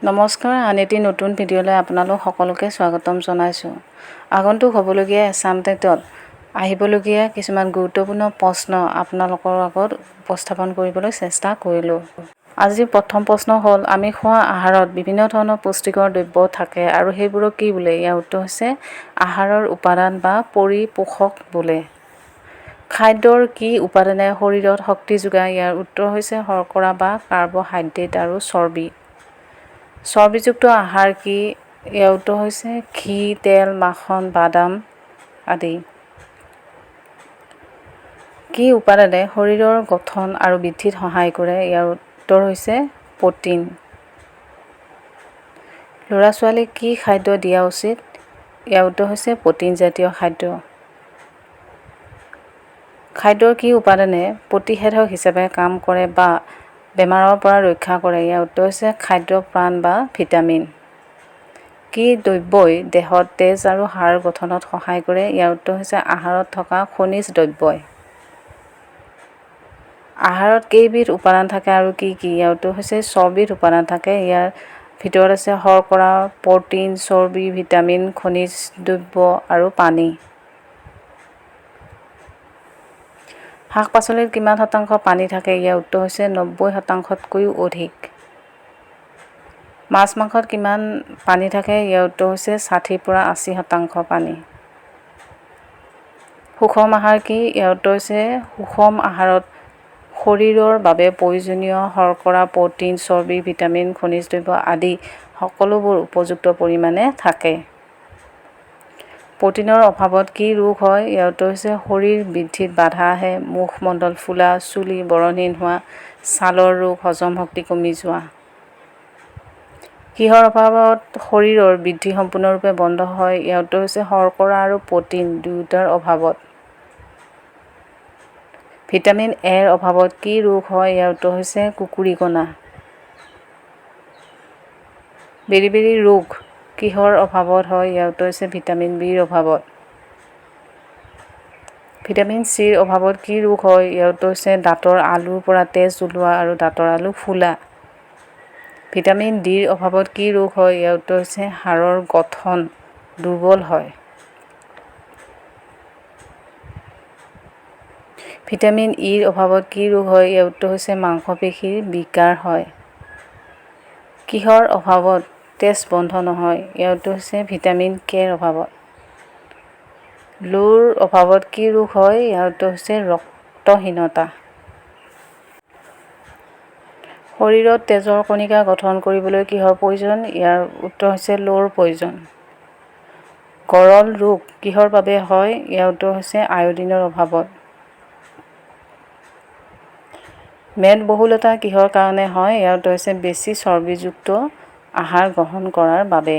নমস্কাৰ, আন এটি নতুন ভিডিঅ'লৈ আপোনালোক সকলোকে স্বাগতম জনাইছোঁ। আগন্তুক হ'বলগীয়া এছাম টেটত আহিবলগীয়া কিছুমান গুৰুত্বপূৰ্ণ প্ৰশ্ন আপোনালোকৰ আগত উপস্থাপন কৰিবলৈ চেষ্টা কৰিলোঁ। আজি প্ৰথম প্ৰশ্ন হ'ল, আমি খোৱা আহাৰত বিভিন্ন ধৰণৰ পুষ্টিকৰ দ্ৰব্য থাকে আৰু সেইবোৰক কি বোলে? ইয়াৰ উত্তৰ হৈছে আহাৰৰ উপাদান বা পৰিপোষক বোলে। খাদ্যৰ কি উপাদানে শৰীৰত শক্তি যোগায়? ইয়াৰ উত্তৰ হৈছে শৰ্কৰা বা কাৰ্বহাইড্ৰেট আৰু চৰ্বি। চৰ্বিযুক্ত আহাৰ কি? ইয়াৰ উত্তৰ হৈছে ঘি, তেল, মাখন, বাদাম আদি। কি উপাদানে শৰীৰৰ গঠন আৰু বৃদ্ধিত সহায় কৰে? ইয়াৰ উত্তৰ হৈছে প্ৰ'টিন। ল'ৰা ছোৱালীক কি খাদ্য দিয়া উচিত? ইয়াৰ উত্তৰ হৈছে প্ৰ'টিনজাতীয় খাদ্য। খাদ্যৰ কি উপাদানে প্ৰতিষেধক হিচাপে কাম কৰে বা বেমাৰৰ পৰা ৰক্ষা কৰে? ইয়াৰ উত্তৰ হৈছে খাদ্য প্ৰাণ বা ভিটামিন। কি দ্ৰব্যই দেহত তেজ আৰু হাড় গঠনত সহায় কৰে? ইয়াৰ উত্তৰ হৈছে আহাৰত থকা খনিজ দ্ৰব্যই। আহাৰত কেইবিধ উপাদান থাকে আৰু কি কি? ইয়াৰ উত্তৰ হৈছে ছবিধ উপাদান থাকে। ইয়াৰ ভিতৰত আছে শৰ্কৰা, প্ৰ'টিন, চৰ্বি, ভিটামিন, খনিজ দ্ৰব্য আৰু পানী। শাক পাচলিত কিমান শতাংশ পানী থাকে? ইয়াৰ উত্তৰ হৈছে 90 শতাংশতকৈও অধিক। মাছ মাংসত কিমান পানী থাকে? ইয়াৰ উত্তৰ হৈছে 60ৰ পৰা 80% পানী। সুষম আহাৰ কি? ইয়াৰ উত্তৰ হৈছে সুষম আহাৰত শৰীৰৰ বাবে প্ৰয়োজনীয় শৰ্কৰা, প্ৰ'টিন, চৰ্বি, ভিটামিন, খনিজ দ্ৰব্য আদি সকলোবোৰ উপযুক্ত পৰিমাণে থাকে। প্ৰ'টিনৰ অভাৱত কি ৰোগ হয়? ইয়াৰ উত্তৰ হৈছে শৰীৰ বৃদ্ধিত বাধা আহে, মুখমণ্ডল ফুলা, চুলি বৰণহীন হোৱা, ছালৰ ৰোগ, হজম শক্তি কমি যোৱা। কিহৰ অভাৱত শৰীৰৰ বৃদ্ধি সম্পূৰ্ণৰূপে বন্ধ হয়? ইয়াৰ উত্তৰ হৈছে শৰ্কৰা আৰু প্ৰ'টিন দুয়োটাৰ অভাৱত। ভিটামিন এৰ অভাৱত কি ৰোগ হয়? ইয়াৰ উত্তৰ হৈছে কুকুৰীকণা। বেৰি বেৰি ৰোগ কিহৰ অভাৱত হয়? ইয়াৰ উত্তৰ হৈছে ভিটামিন বিৰ অভাৱত। ভিটামিন চিৰ অভাৱত কি ৰোগ হয়? ইয়াৰ উত্তৰ হৈছে দাঁতৰ আলুৰ পৰা তেজ ওলোৱা আৰু দাঁতৰ আলু ফুলা। ভিটামিন ডিৰ অভাৱত কি ৰোগ হয়? ইয়াৰ উত্তৰ হৈছে হাড়ৰ গঠন দুৰ্বল হয়। ভিটামিন ইৰ অভাৱত কি ৰোগ হয়? ইয়াৰ উত্তৰ হৈছে মাংসপেশীৰ বিকাৰ হয়। কিহৰ অভাৱত তেজ বন্ধ নহয়? ইয়াৰ উত্তৰ হৈছে ভিটামিন কেৰ অভাৱত। লোৰ অভাৱত কি ৰোগ হয়? ইয়াৰ উত্তৰ হৈছে ৰক্তহীনতা। শৰীৰত তেজৰ কণিকা গঠন কৰিবলৈ কিহৰ প্ৰয়োজন? ইয়াৰ উত্তৰ হৈছে লোৰ প্ৰয়োজন। গৰল ৰোগ কিহৰ বাবে হয়? ইয়াৰ উত্তৰ হৈছে আয়ডিনৰ অভাৱত। মেদবহুলতা কিহৰ কাৰণে হয়? ইয়াৰ উত্তৰ হৈছে বেছি চৰ্বিযুক্ত আহাৰ গ্ৰহণ কৰাৰ বাবে।